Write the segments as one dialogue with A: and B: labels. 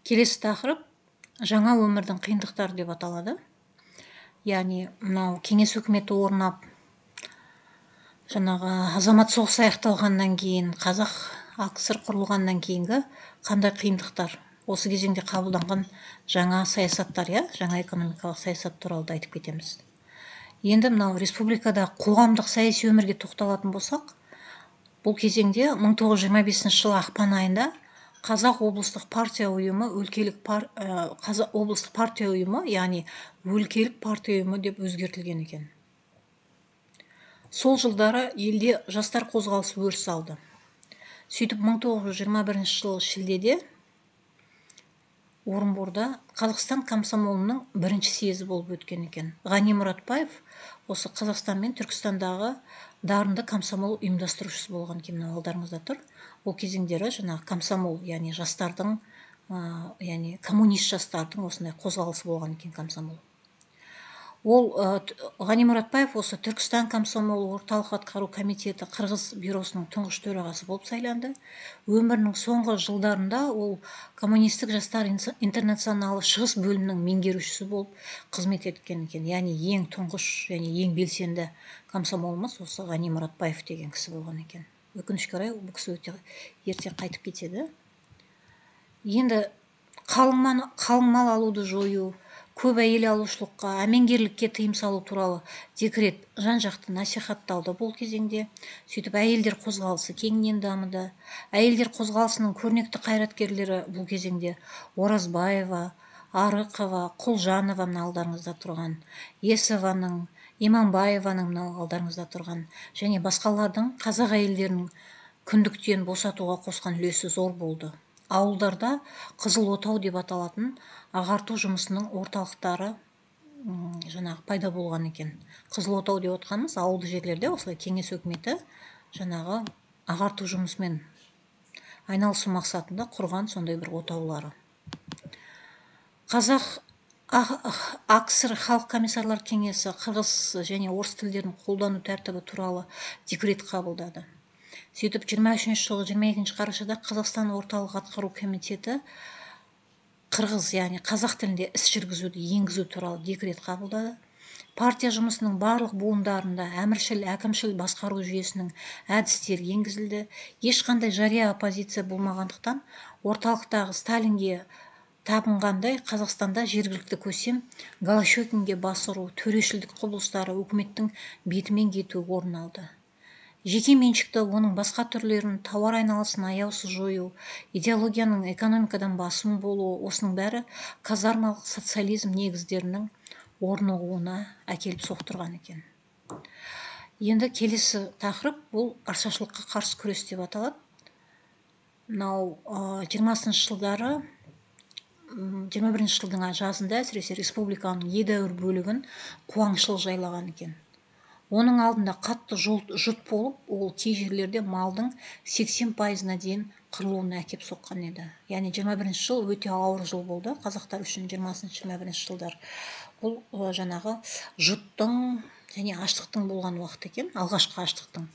A: Келесі тақырып «Жаңа өмірдің қиындықтары» деп аталады. Яғни мынау кеңес өкіметі орнап, жаңағы азамат соғысы аяқталғаннан кейін, Қазақ АКСР құрылғаннан кейінгі қандай қиындықтар, осы кезеңде қабылданған жаңа саясаттар, иә, жаңа экономикалық саясат туралы да айтып кетеміз. Енді мынау республикада қоғамдық саяси өмірге тоқталатын болсақ, бұл кезеңде 1925 жылы ақпан айында Қазақ облыстық партия ұйымы өлкелік пар, Қазақ облыстық партия ұйымы, яғни өлкелік партия ұйымы деп өзгертілген екен. Сол жылдары елде жастар қозғалысы өріс алды. Сөйтіп, 1921 жылы шілдеде Орынборда Қазақстан комсомолының бірінші съезі болып өткен екен. Ғани Мұратбаев осы Қазақстан мен Түркістандағы дарынды комсомол ұйымдастырушысы болған екен. Мынау алдарыңызда тұр. Ол кезеңдері жаңағы комсомол, яғни жастардың, яғни коммунист жастардың осындай қозғалысы болған екен, комсомол. Ол Ғани Мұратбаев осы Түркістан комсомол орталық атқару комитеті Қырғыз бюросының тұңғыш төрағасы болып сайланды. Өмірінің соңғы жылдарында ол Коммунистік жастар интернационалы Шығыс бөлімінің меңгерушісі болып қызмет еткен екен. Яғни ең тұңғыш және ең белсенді комсомолымыз осы Ғани Мұратбаев деген кісі болған екен. Өкінішке орай, бұл кісі өте ерте қайтып кетеді. Енді қалың мал алуды жою, көп әйел алушылыққа, әмеңгерлікке тыйым салу туралы декрет жан жақты насихатталды бұл кезеңде. Сөйтіп, әйелдер қозғалысы кеңінен дамыды. Әйелдер қозғалысының көрнекті қайраткерлері бұл кезеңде Оразбаева, Арықова, Құлжанова, мына алдарыңызда тұрған, Есованың, Иманбаеваның, мынау алдарыңызда тұрған, және басқалардың қазақ әйелдерінің күндіктен босатуға қосқан үлесі зор болды. Ауылдарда «Қызыл отау» деп аталатын ағарту жұмысының орталықтары жаңағы пайда болған екен. «Қызыл отау» деп отқанымыз ауылды жерлерде осылай кеңес өкіметі жаңағы ағарту жұмысымен айналысу мақсатында құрған сондай бір отаулары. Қазақ АКСР Халық комиссарлар кеңесі қырғыз және орыс тілдерін қолдану тәртібі туралы декрет қабылдады. Сөйтіп, 23 жылғы 22 қарашада Қазақстан Орталық атқару комитеті қырғыз, яғни қазақ тілінде іс жүргізуді енгізу туралы декрет қабылдады. Партия жұмысының барлық буындарында әміршіл, әкімшіл басқару жүйесінің әдістері енгізілді. Ешқандай жария оппозиция болмағандықтан, орталықтағы Сталинге табынғандай, Қазақстанда жергілікті көсем Голощекинге бас ұру, төрешілдік құбылыстары, өкіметтің бетімен кету орын алды. Жеке меншікті, оның басқа түрлерін, тауар айналысын аяусыз жою, идеологияның экономикадан басым болуы, осының бәрі казармалық социализм негіздерінің орнығуына әкеліп соқтырған екен. Енді келесі тақырып, бұл «Ашаршылыққа қарсы күрес» деп аталады. Мынау 20-жылдары, 21-жылдың жазында әсіресе республиканың едәуір бөлігін қуаңшылық жайлаған екен. Оның алдында қатты жұт болып, ол кей жерлерде малдың 80%-ына дейін қырылуына әкеп соққан еді. Яғни 21-жыл өте ауыр жыл болды қазақтар үшін. 20-21 жылдар бұл жаңағы жұттың және аштықтың болған уақыты екен, алғашқы аштықтың.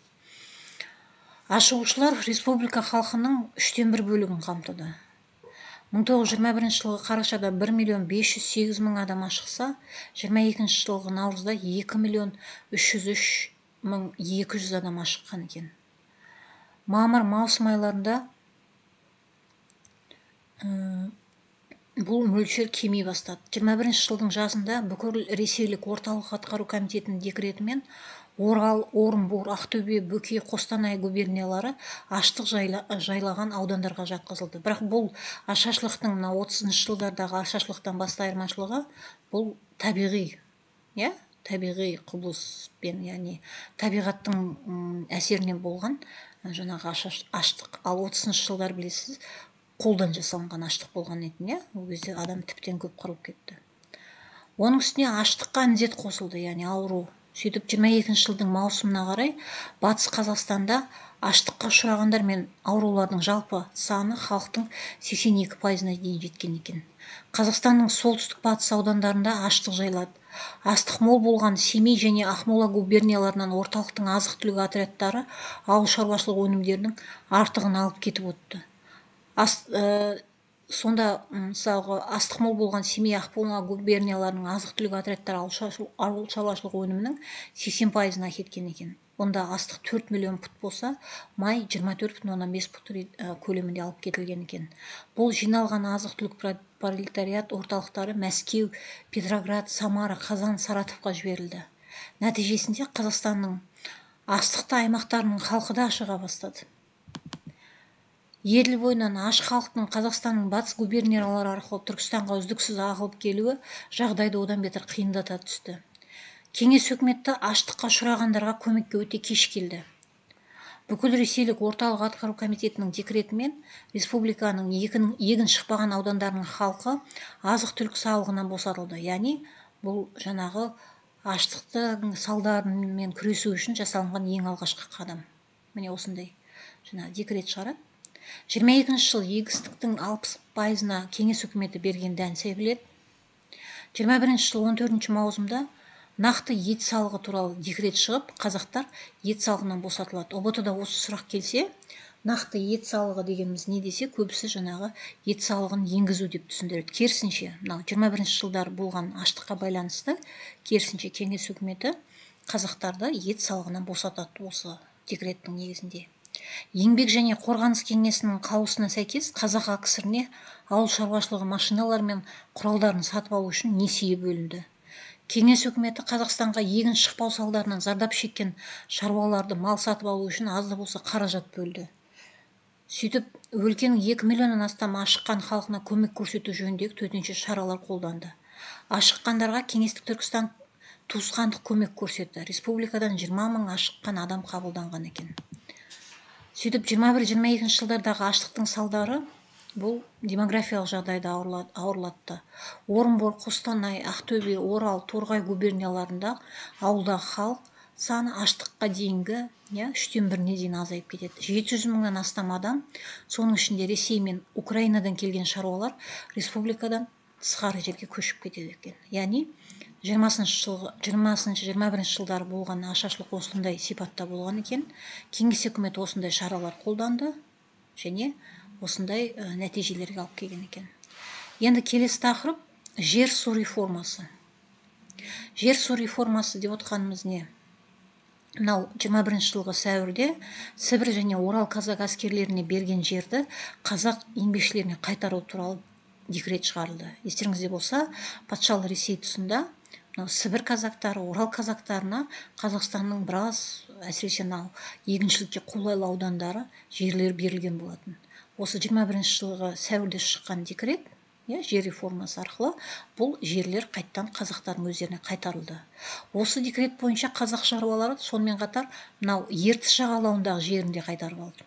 A: Ашығушылар республика халқының үштен бір бөлігін қамтыды. 1921 жылғы қарашада 1 миллион 508 мың адам ашықса, 22 жылғы наурызда 2 миллион 303 мың 200 адам ашыққан екен. Мамыр, маусым айларында бұл мөлшер кеми бастады. 21 жылдың жазында Бүкіл ресейлік Орталық атқару комитетінің декретімен Орал, Орынбор, Ақтөбе, Бөкей, Қостанай губерниялары аштық жайлаған аудандарға жатқызылды. Бірақ бұл ашаршылықтың мына 30-жылдардағы ашаршылықтан басты айырмашылығы, бұл табиғи, иә, табиғи құбылыспен, яғни табиғаттың әсерінен болған жаңағы аштық. Ал 30-жылдар, білесіз, қолдан жасалынған аштық болған еді, иә. Ол кезде адам тіптен көп қырылып кетті. Оның үстіне аштыққа індет қосылды, яғни ауру. Сөйтіп, 22 жылдың маусымына қарай Батыс Қазақстанда аштыққа ұшырағандар мен аурулардың жалпы саны халықтың 82%-ына дейін жеткен екен. Қазақстанның солтүстік батыс аудандарында аштық жайлады. Астық мол болған Семей және Ақмола губернияларынан орталықтың азық түлік отрядтары ауыл шаруашылығы өнімдерінің артығын алып кетіп отты. Сонда, мысалға, астық мол болған Семей, Ақмола губернияларының азық-түлік отрядтары ауыл шаруашылығы өнімінің 80%-ын әкеткен екен. Онда астық 4 миллион пұт болса, май 24,5 пұт көлемінде алып кетілген екен. Бұл жиналған азық-түлік пролетариат орталықтары Мәскеу, Петроград, Самара, Қазан, Саратовқа жіберілді. Нәтижесінде Қазақстанның астықты аймақтарының халқы да ашыға бастады. Еділ бойынан аш халықтың Қазақстанның батыс губерниялары арқылы Түркістанға үздіксіз ағылып келуі жағдайды одан бетер қиындата түсті. Кеңес өкіметі аштыққа ұшырағандарға көмекке өте кеш келді. Бүкіл Ресейлік орталық атқару комитетінің декретімен республиканың егін шықпаған аудандарының халқы азық-түлік салығынан босатылды. Яғни бұл жаңағы аштықтың салдарымен күресу үшін жасалынған ең алғашқы қадам. Міне, осындай жаңағы декрет шығарады. 22 жыл егістіктің 60%-ына кеңес үкіметі берген дән себіледі. 21 жыл 14 маусымда нақты ет салығы туралы декрет шығып, қазақтар ет салығынан босатылады. ҰБТ да осы сұрақ келсе, нақты ет салығы дегеніміз не десе, көбісі жаңағы ет салығын енгізу деп түсіндіреді. Керісінше, мынау 21 жылдар болған аштыққа байланысты, керісінше, кеңес үкіметі қазақтарды ет салығынан босатады осы декреттің негізінде. Еңбек және қорғаныс кеңесінің қаулысына сәйкес, Қазақ АКСР-не ауыл шаруашылығы машиналары мен құралдарын сатып алу үшін несие бөлінді. Кеңес үкіметі Қазақстанға егін шықпау салдарынан зардап шеккен шаруаларды мал сатып алу үшін аз да болса қаражат бөлді. Сөйтіп, өлкенің 2 миллионнан астам ашыққан халқына көмек көрсету жөніндегі төтенше шаралар қолданды. Ашыққандарға кеңестік Түркістан туысқандық көмек көрсетті. Республикадан 20 мың ашыққан адам қабылданған екен. Сөйтіп, 21-22 жылдардағы аштықтың салдары бұл демографиялық жағдайды ауырлатты. Орынбор, Қостанай, Ақтөбе, Орал, Торғай губернияларында ауылдағы халық саны аштыққа дейінгі, иә, үштен біріне дейін азайып кетеді. 700 мыңнан астам адам, соның ішінде Ресей мен Украинадан келген шаруалар республикадан тысқары жерге көшіп кетеді екен. Яғни жиырмасыншы жылғы, жиырмасыншы, 21-жылдары болған ашаршылық осындай сипатта болған екен. Кеңес үкіметі осындай шаралар қолданды және осындай нәтижелерге алып келген екен. Енді келесі тақырып — жер су реформасы. Жер су реформасы деп отқанымыз не? Мынау 21 жылғы сәуірде Сібір және Орал казак әскерлеріне берген жерді қазақ еңбекшілеріне қайтару туралы декрет шығарылды. Естеріңізде болса, патшалық Ресей тұсында мынау Сібір казактары, Орал казактарына Қазақстанның біраз, әсіресе мынау егіншілікке қолайлы аудандары, жерлер берілген болатын. Осы 21 жылғы сәуірде шыққан декрет, иә, жер реформасы арқылы бұл жерлер қайттан қазақтардың өздеріне қайтарылды. Осы декрет бойынша қазақ шаруалары сонымен қатар мынау Ертіс жағалауындағы жерін де қайтарып алды.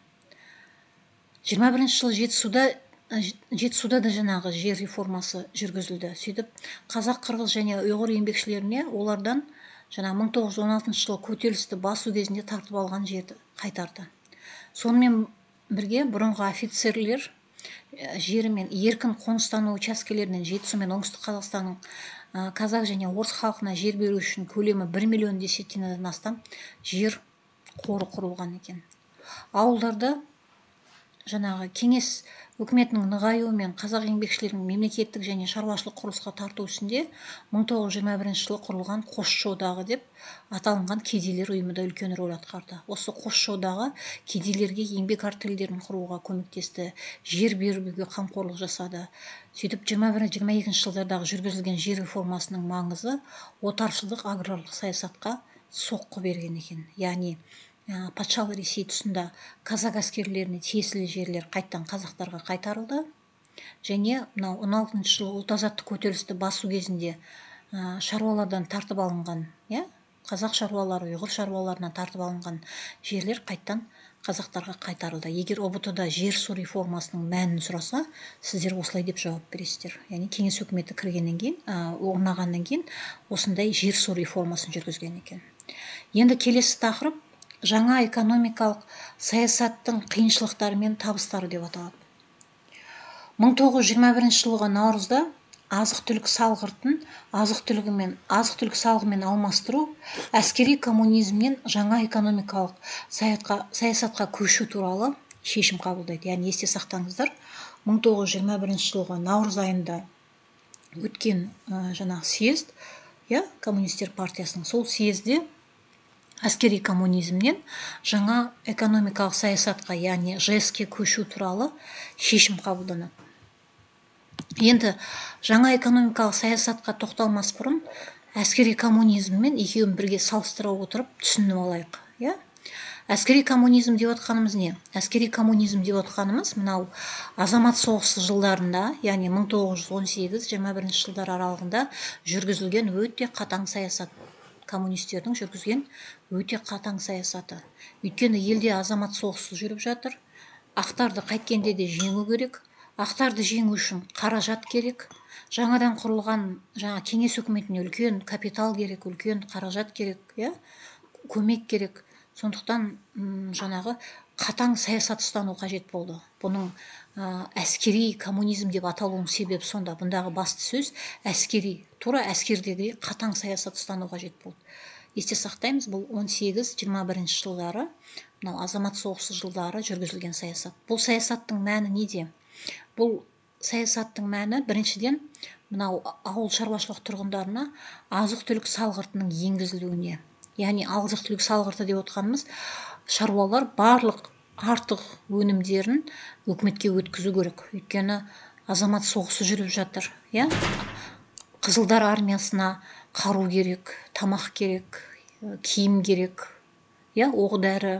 A: 21 жылы Жетісуда да жаңағы жер реформасы жүргізілді. Сөйтіп, қазақ, қырғыз және ұйғыр еңбекшілеріне олардан жаңа 1916 жылы көтерілісті басу кезінде тартып алған жерді қайтарды. Сонымен бірге бұрынғы офицерлер жері мен еркін қоныстану учаскелерінен Жетісу мен Оңтүстік Қазақстанның казак және орыс халқына жер беру үшін көлемі 1 миллион десятинадан астам жер қоры құрылған екен. Ауылдарда жаңағы кеңес үкіметінің нығаюы мен қазақ еңбекшілерін мемлекеттік және шаруашылық құрылысқа тарту ісінде 1921 жылы құрылған Қосшы одағы деп аталынған кедейлер ұйымы да үлкен рөл атқарды. Осы Қосшы одағы кедейлерге еңбек артельдерін құруға көмектесті, жер беруге қамқорлық жасады. Сөйтіп, 21-22 жылдардағы жүргізілген жер реформасының маңызы отаршылдық аграрлық саясатқа соққы берген екен. Яғни патшалық Ресей тұсында казак әскерлеріне тиесілі жерлер қайттан қазақтарға қайтарылды және мынау 16 жылы ұлт азаттық көтерілісті басу кезінде шаруалардан тартып алынған, иә, қазақ шаруалары, ұйғыр шаруаларынан тартып алынған жерлер қайттан қазақтарға қайтарылды. Егер ҰБТ да жер су реформасының мәнін сұраса, сіздер осылай деп жауап бересіздер. Яғни кеңес үкіметі кіргеннен кейін, орнағаннан кейін осындай жер су реформасын жүргізген екен. Енді келесі тақырып жаңа экономикалық саясаттың қиыншылықтары мен табыстары деп аталады. 1921 жылғы наурызда азық-түлік салғыртын азық-түлік салығымен алмастыру әскери коммунизмнен жаңа экономикалық саясатқа көшу туралы шешім қабылдайды. Яғни, есте сақтаңыздар, 1921 жылғы наурыз айында өткен жаңағы съезд, иә, коммунистер партиясының, сол съезде әскери коммунизмнен жаңа экономикалық саясатқа, яғни ЖЭС-ке көшу туралы шешім қабылданады. Енді жаңа экономикалық саясатқа тоқталмас бұрын әскери коммунизммен екеуін бірге салыстыра отырып түсініп алайық, иә? Әскери коммунизм деп отқанымыз не? Әскери коммунизм деп отқанымыз мынау азамат соғысы жылдарында, яғни 1918-21 жылдар аралығында жүргізілген өте қатаң саясат. Коммунистердің жүргізген өте қатаң саясаты. Өйткені елде азамат соғысы жүріп жатыр. Ақтарды қайткенде де жеңу керек. Ақтарды жеңу үшін қаражат керек. Жаңадан құрылған жаңа кеңес үкіметіне үлкен капитал керек, үлкен қаражат керек, иә? Көмек керек. Сондықтан жаңағы қатаң саясат ұстану қажет болды. Бұның әскери коммунизм деп аталуының себебі сонда. Бұндағы басты сөз әскери, тура әскердегідей қатаң саясат ұстану қажет болды. Есте сақтаймыз, бұл 18-21 жылдары, мынау азамат соғысы жылдары жүргізілген саясат. Бұл саясаттың мәні неде? Бұл саясаттың мәні біріншіден мынау ауыл шаруашылық тұрғындарына азық-түлік салғыртының енгізілуіне. Яғни азық-түлік салғырты деп отқанымыз, шаруалар барлық артық өнімдерін өкіметке өткізу керек. Өйткені азамат соғысы жүріп жатыр, иә? Қызылдар армиясына қару керек, тамақ керек, киім керек, иә, оқ-дәрі,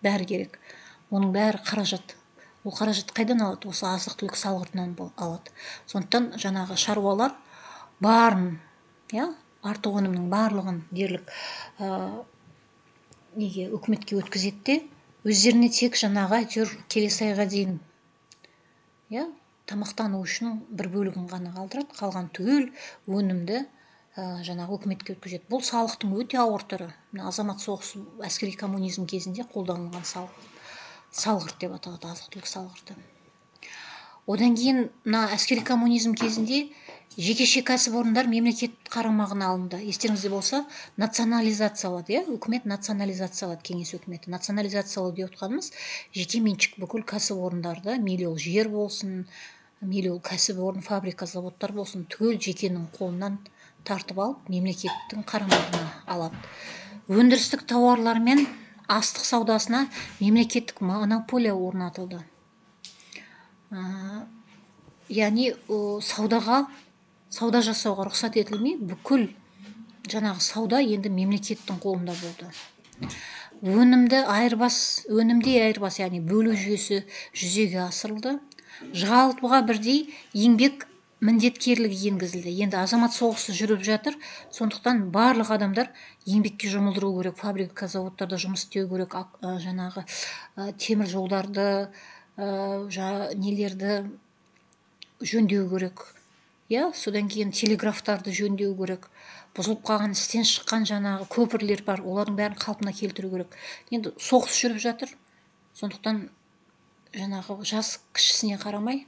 A: бәрі керек. Оның бәрі қаражат. Ол қаражат қайдан алады? Осы азық-түлік салғыртынан алады. Сондықтан жаңағы шаруалар барын, иә, артық өнімнің барлығын дерлік неге өкіметке өткізеді де, өздеріне тек жаңағы әйтеуір келесі айға дейін, иә, тамақтану үшін бір бөлігін ғана қалдырады, қалған түгел өнімді жаңағы өкіметке өткізеді. Бұл салықтың өте ауыр түрі. Мына азамат соғысы, әскери коммунизм кезінде қолданылған салық, салғырт деп аталады, азық-түлік салғырты. Одан кейін мына әскери коммунизм кезінде жекеше кәсіпорындар мемлекет қарамағына алынды. Естеріңізде болса, национализациялады, иә, үкімет национализациялады, кеңес үкіметі. Национализациялау деп отқанымыз жеке меншік бүкіл кәсіпорындарды, мейлі ол жер болсын, мейлі ол кәсіпорын, фабрика, заводтар болсын, түгел жекенің қолынан тартып алып, мемлекеттің қарамағына алады. Өндірістік тауарлар мен астық саудасына мемлекеттік монополия орнатылды. Яғни сауда жасауға рұқсат етілмей, бүкіл жаңағы сауда енді мемлекеттің қолында болды. Өнімді айырбас, өнімде айырбас, яғни бөлу жүйесі жүзеге асырылды. Жалпыға бірдей еңбек міндеткерлігі енгізілді. Енді азамат соғысы жүріп жатыр, сондықтан барлық адамдар еңбекке жұмылдыру керек, фабрика, заводтарда жұмыс істеу керек, жаңағы темір жолдарды, нелерді жөндеу керек. Иә, содан кейін телеграфтарды жөндеу керек. Бұзылып қалған, істен шыққан жаңағы көпірлер бар, олардың бәрін қалпына келтіру керек. Енді соғыс жүріп жатыр, сондықтан жаңағы жас кішісіне қарамай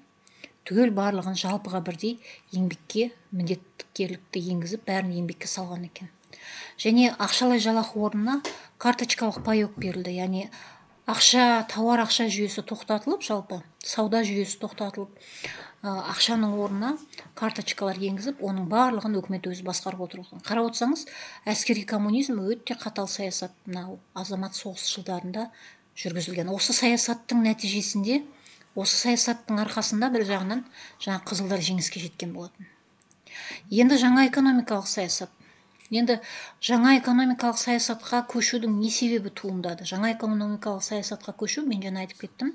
A: түгел барлығын жалпыға бірдей еңбекке міндеткерлікті енгізіп, бәрін еңбекке салған екен. Және ақшалай жалақы орнына карточкалық паёк берілді. Яғни ақша, тауар ақша жүйесі тоқтатылып, жалпы сауда жүйесі тоқтатылып, ақшаның орнына карточкалар енгізіп, оның барлығын өкімет өзі басқарып отырған. Қарап отырсаңыз, әскери коммунизм өте қатал саясат, мынау азамат соғысы жылдарында жүргізілген. Осы саясаттың нәтижесінде, осы саясаттың арқасында бір жағынан жаңа қызылдар жеңіске жеткен болатын. Енді жаңа экономикалық саясат. Енді жаңа экономикалық саясатқа көшудің не себебі туындады? Жаңа экономикалық саясатқа көшу, мен жаңа айтып кеттім,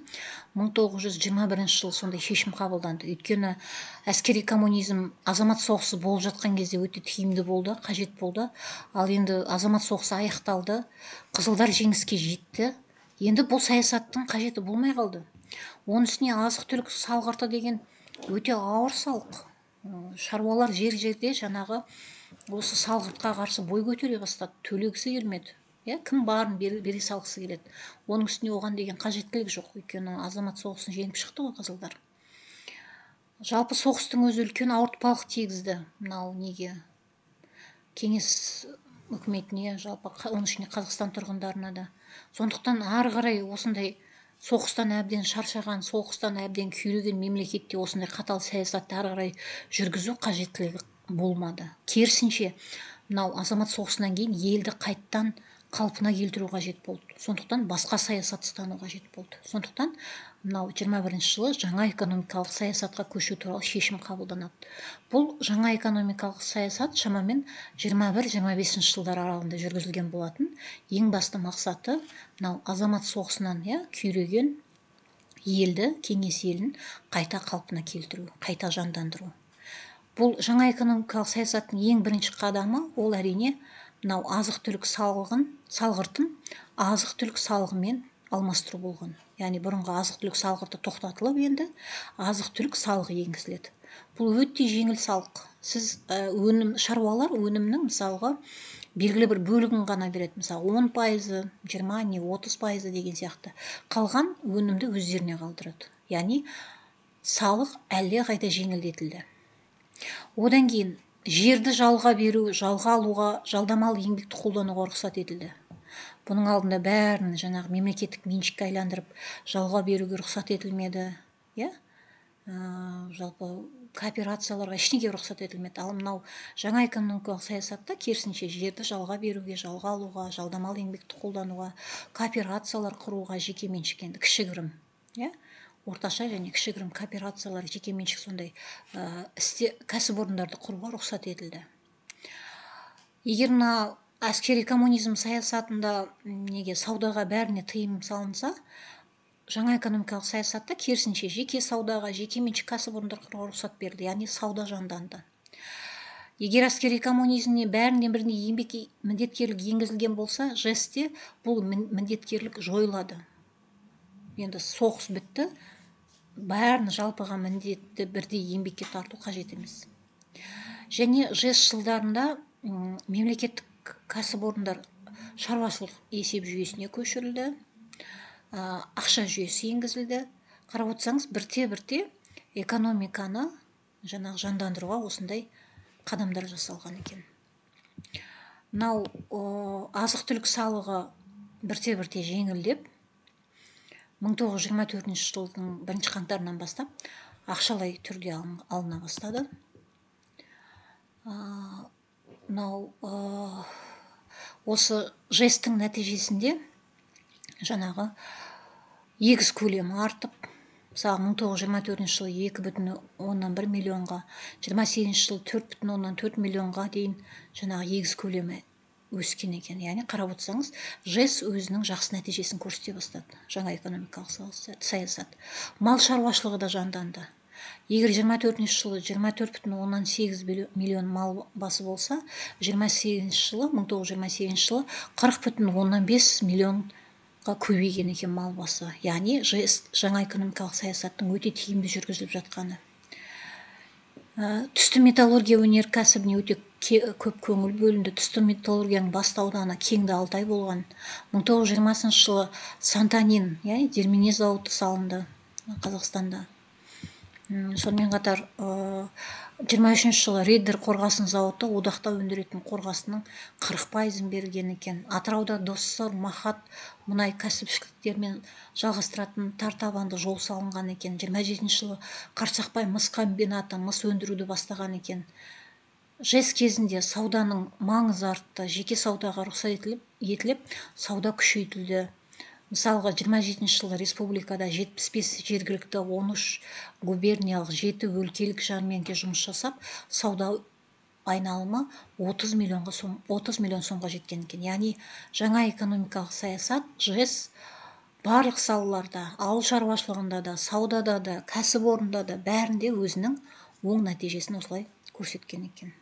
A: 1921 жылы сондай шешім қабылданды. Өйткені әскери коммунизм азамат соғысы болып жатқан кезде өте тиімді болды, қажет болды. Ал енді азамат соғысы аяқталды, қызылдар жеңіске жетті. Енді бұл саясаттың қажеті болмай қалды. Оның үстіне азық-түлік салғырты деген өте ауыр салық. Шаруалар жер-жерде жаңағы осы салғыртқа қарсы бой көтере бастады, төлегісі келмеді. Иә, кім барын бере салғысы келеді. Оның үстіне оған деген қажеттілік жоқ, өйткені азамат соғысын жеңіп шықты ғой қызылдар. Жалпы соғыстың өзі үлкен ауыртпалық тигізді мынау неге? Кеңес үкіметіне, жалпы оның ішінде Қазақстан тұрғындарына да. Сондықтан ары қарай осындай Соғыстан әбден шаршаған, соғыстан әбден күйреген мемлекетте осындай қатал саясатты ары қарай жүргізу қажеттілігі болмады. Керісінше, мынау азамат соғысынан кейін елді қайттан қалпына келтіру қажет болды. Сондықтан басқа саясат ұстану қажет болды. Сондықтан мынау 21 жылы жаңа экономикалық саясатқа көшу туралы шешім қабылданады. Бұл жаңа экономикалық саясат шамамен 21-25 жылдар аралығында жүргізілген болатын. Ең басты мақсаты мынау азамат соғысынан, күйреген елді, кеңес елін қайта қалпына келтіру, қайта жандандыру. Бұл жаңа экономикалық саясаттың ең бірінші қадамы ол әрине мынау азық-түлік салғыртын азық-түлік салығымен алмастыру болған. Яғни бұрынғы азық-түлік салғырты тоқтатылып, енді азық-түлік салығы енгізіледі. Бұл өте жеңіл салық. Сіз шаруалар өнімнің мысалға белгілі бір бөлігін ғана береді. Мысалы 10%, 20 не 30% деген сияқты. Қалған өнімді өздеріне қалдырады. Яғни салық әлдеқайда жеңілдетілді. Одан кейін жерді жалға беру, жалға алуға, жалдамалы еңбекті қолдануға рұқсат етілді. Бұның алдында бәрін жаңағы мемлекеттік меншікке айландырып, жалға беруге рұқсат етілмеді, иә? Жалпы кооперацияларға ештеңеге рұқсат етілмеді. Ал мынау жаңа экономикалық саясатта керісінше жерді жалға беруге, жалға алуға, жалдамалы еңбекті қолдануға, кооперациялар құруға жеке меншік енді кішігірім, иә? Орташа және кішігірім кооперациялар, жеке меншік сондай кәсіпорындарды құруға рұқсат етілді. Егер мына әскери коммунизм саясатында неге саудаға бәріне тыйым салынса, жаңа экономикалық саясатта керісінше жеке саудаға, жеке меншік кәсіпорындар құруға рұқсат берілді, яғни сауда жанданды. Егер әскери коммунизмде бәрінен бірдей еңбек міндеткерлік енгізілген болса, ЖЭС-те бұл міндеткерлік жойылады. Енді соғыс бітті, бәрін жалпыға міндетті бірдей еңбекке тарту қажет емес. Және ЖЭС жылдарында мемлекеттік кәсіпорындар шаруашылық есеп жүйесіне көшірілді, ақша жүйесі енгізілді. Қарап отырсаңыз, бірте-бірте экономиканы жаңағы жандандыруға осындай қадамдар жасалған екен. Мынау азық-түлік салығы бірте-бірте жеңілдеп, 1924 жылдың 1 қаңтарынан бастап ақшалай түрде алына бастады. Мынау осы ЖЭС-тің нәтижесінде жаңағы егіс көлемі артып, мысалы 1924 жылы 2,1 миллионға, 28 жылы 4,4 миллионға дейін жаңағы егіс көлемі өскен екен. Яғни қарап отырсаңыз, ЖЭС өзінің жақсы нәтижесін көрсете бастады. Жаңа экономикалық саясат. Мал шаруашылығы да жанданды. Егер 24 жылы 24,8 миллион мал басы болса, 28 жылы, 1928 жылы 40,5 миллионға көбейген екен мал басы. Яғни ЖЭС жаңа экономикалық саясаттың өте тиімді жүргізіліп жатқаны. Түсті металлургия өнеркәсібіне өте көп көңіл бөлінді. Түсті металлургияның басты ауданы Кеңді Алтай болған. 1920 жылы Сантанин, дермене зауыты салынды Қазақстанда. Сонымен қатар 23 жылы Риддер қорғасын зауыты одақта өндіретін қорғасынның 40%-ын берген екен. Атырауда Доссор, Махат мұнай кәсіпшіліктермен жалғастыратын тартабанды жол салынған екен. 27 жылы Қарсақбай мыс комбинаты мыс өндіруді бастаған екен. ЖЭС кезінде сауданың маңызы артты, жеке саудаға рұқсат етіліп, сауда күшейтілді. Мысалға, 27 жылы республикада 75 жергілікті, 13 губерниялық, 7 өлкелік жәрмеңке жұмыс жасап, сауда айналымы 30 миллионға сом, 30 миллион сомға жеткен екен. Яғни жаңа экономикалық саясат ЖЭС барлық салаларда, ауыл шаруашылығында да, саудада да, кәсіпорында да, бәрінде өзінің оң нәтижесін осылай көрсеткен екен.